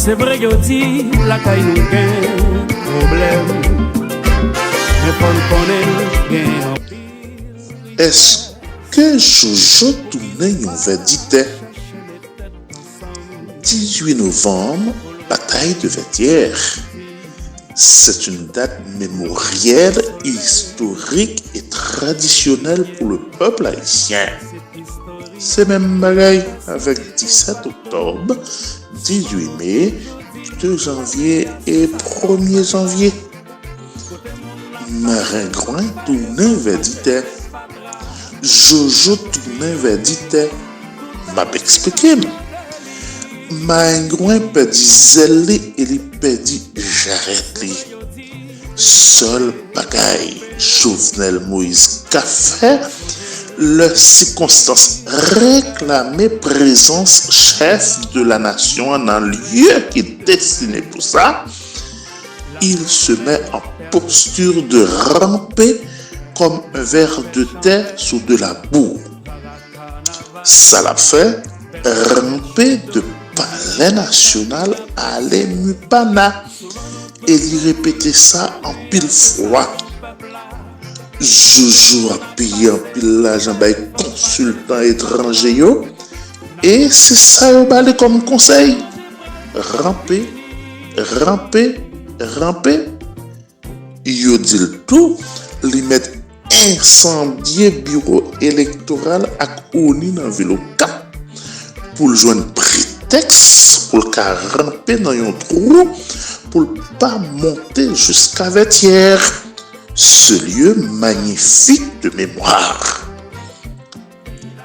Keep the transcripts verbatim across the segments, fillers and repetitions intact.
Se vre yo di lakay nou gen pwoblèm, men fò n konnen gen anpil. Èske Jojo tounen yon vè di tè? Dizuit novanm, Batay de Vètyè. C'est une date mémorielle, historique et traditionnelle pour le peuple haïtien. Se menm bagay avèk disèt oktòb, dizuit me, de janvye e premye janvye. Marengwen tounen vè di tè. Jojo tounen vè di tè. M ap eksplike m. Marengwen pèdi zèl li e li pèdi jarèt li. Sèl bagay Jovenel Moïse ka fè, lè sikonstans reklame prezans chèf de la nasyon an nan lye ki destine pou sa, il se met en posture de ramper comme un ver de terre sous de la boue. Sa l ap fè, ranpe de Palè Nasyonal ale Mupana. E li repete sa anpil fwa. Jojo ap peye anpil lajan bay konsiltan etranje yo, e se sa yo ba li kòm konsèy. Ranpe, ranpe, ranpe. Yo di l tou, li mèt ensandye biwo elektoral ak ONI nan vil Okap pou l jwenn pretèks pou l ka ranpe nan yon twou pou l pa monte jiska Vètyè. Ce lieu magnifique de mémoire.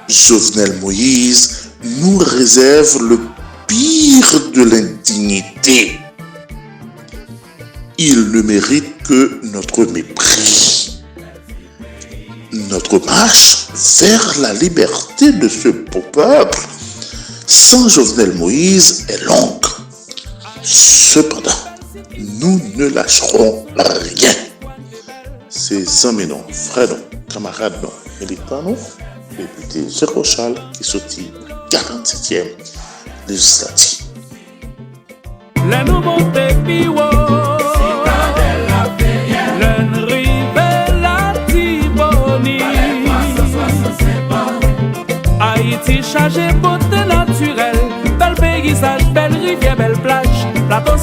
Jovenel Moïse nous réserve le pire de l'indignité. Il ne mérite que notre mépris. Notre marche vers la liberté de ce beau peuple sans Jovenel Moïse est longue. Cependant, nous ne lâcherons rien. Se zanmi nou, frè nou, kanmarad nou, militan nou, depite Jean Rochal ki soti karannsetyèm lejislati. Lè nou monte pi wo, lè n rive Latibonit, Ayiti chaje bote natirèl, bèl peyizaj, bèl rivyè, bèl plaj, plato